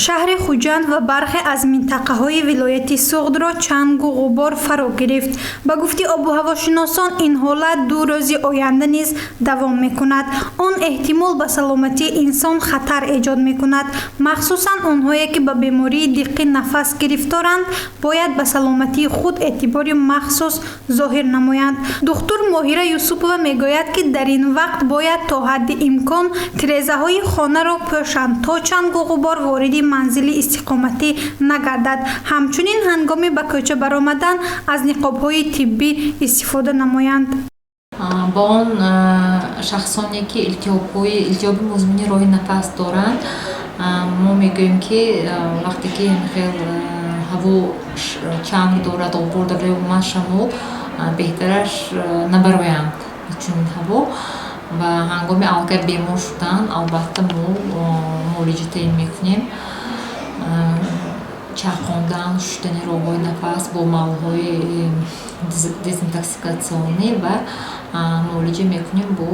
Шаҳри Хуҷанд ва бархе аз минтақаҳои вилояти Суғдро чангу ғубор фаро гирифт. Ба гуфти обуҳавошиносон, ин ҳолат 2 рӯзи оянда низ давом мекунад. Он эҳтимол ба саломатии инсон хатар эҷод мекунад. Махсусан онҳое, ки ба бемории диққи нафас гирифторанд, бояд ба саломатии худ эътибори махсус зоҳир намоянд. Духтур Моҳира Юсупова мегӯяд, ки дар ин вақт бояд то ҳадди имкон тирезаҳои хонаро пӯшанд, то чангу ғубор вориди манзили истиқоматӣ нагардад. Ҳамчунин, ҳангоми ба кӯча баромадан аз ниқобҳои тиббӣ истифода намоянд. Ба он шахсоне, ки илтиҳоби музмини роҳи нафас доранд, мо мегӯем, ки вақте ки хел ҳаво чанг дорад, ғубор дорад ё умуман шамол, беҳтараш набароянд чунин ҳаво. Ва ҳангоми аллакай бемор шудан, албатта, мо муолиҷа таъин мекунем: чархондан, шустани роҳҳои нафас бо маҳлулҳои дезинтоксикатсионӣ ва муолиҷа мекунем бо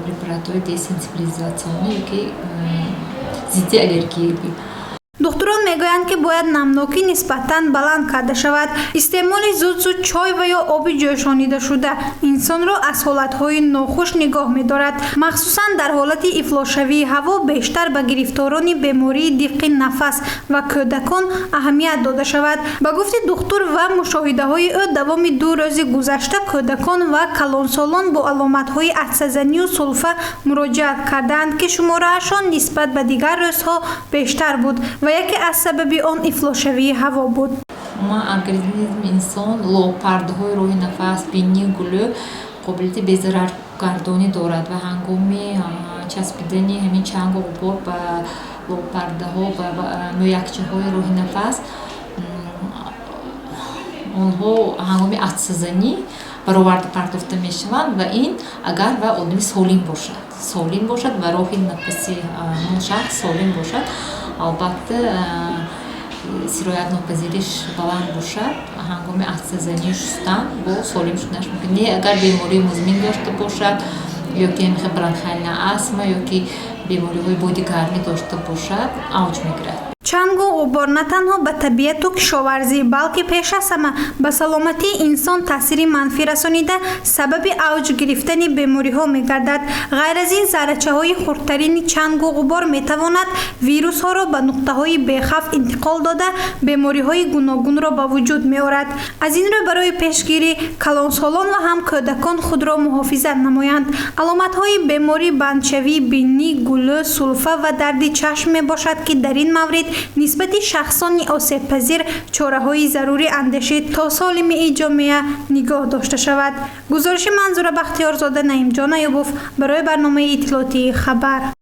препаратҳои десенсибилизатсионӣ ёки зидди аллергия. Духтурон мегӯянд, ки бояд намнокӣ нисбатан баланд карда шавад. Истеъмоли зуд-зуд чой ва ё оби ҷӯшонидашуда инсонро аз ҳолатҳои нохуш нигоҳ медорад. Махсусан дар ҳолати ифлосшавии ҳаво бештар ба гирифторони бемории диққи нафас ва кӯдакон аҳамият дода шавад. Ба гуфти духтур ва мушоҳидаҳои ӯ, давоми 2 рӯзи гузашта кӯдакон ва калонсолон бо аломатҳои атсазанию сулфа муроҷиат кардаанд, ки шумораашон нисбат ба дигар рӯзҳо бештар буд ва яке аз сабаби он ифлосшавии ҳаво буд. Умуман, организми инсон, лобпардаҳои роҳи нафас, бинӣ, гулӯ қобилияти безараргардонӣ дорад ва ҳангоми часпидани ҳамин чангу ғубор ба лобпардаҳо ва мӯякчаҳои роҳи нафас, онҳо ҳангоми атсазанӣ бароварда партофта мешаванд. Ва ин агар ва одами солим бошад ва роҳи нафаси ҳамон шахс солим бошад, албатта, сироятнопазириш баланд бошад, ҳангоми атсазанӣ, шустан бо солим шуданаш мумкин. Не, агар бемории музмин дошта бошад ё ки бронхиальная астма ё ки бемориҳои боди гармӣ дошта бошад, авҷ мегирад. Чангу ғубор на танҳо ба табиату кишоварзӣ, балки пеш аз ҳама ба саломатии инсон таъсири манфӣ расонида, сабаби авҷ гирифтани бемориҳо мегардад. Ғайр аз ин, заррачаҳои хурдтарини чангу ғубор метавонад вирусҳоро ба нуқтаҳои бехавф интиқол дода, бемориҳои гуногунро ба вуҷуд меорад. Аз ин рӯ, барои пешгирӣ калонсолон ва ҳам кӯдакон худро муҳофизат намоянд. Аломатҳои беморӣ бандшавии бинӣ, гулӯ, сулфа ва дарди чашм мебошад, ки дар ин маврид нисбати шахсони осебпазир чораҳои зарурӣ андешид, то солимии ҷомеа нигоҳ дошта шавад. Гузориши Манзура Бахтиёрзода, Наимҷон Аюбов барои барномаи иттилоотии «Хабар».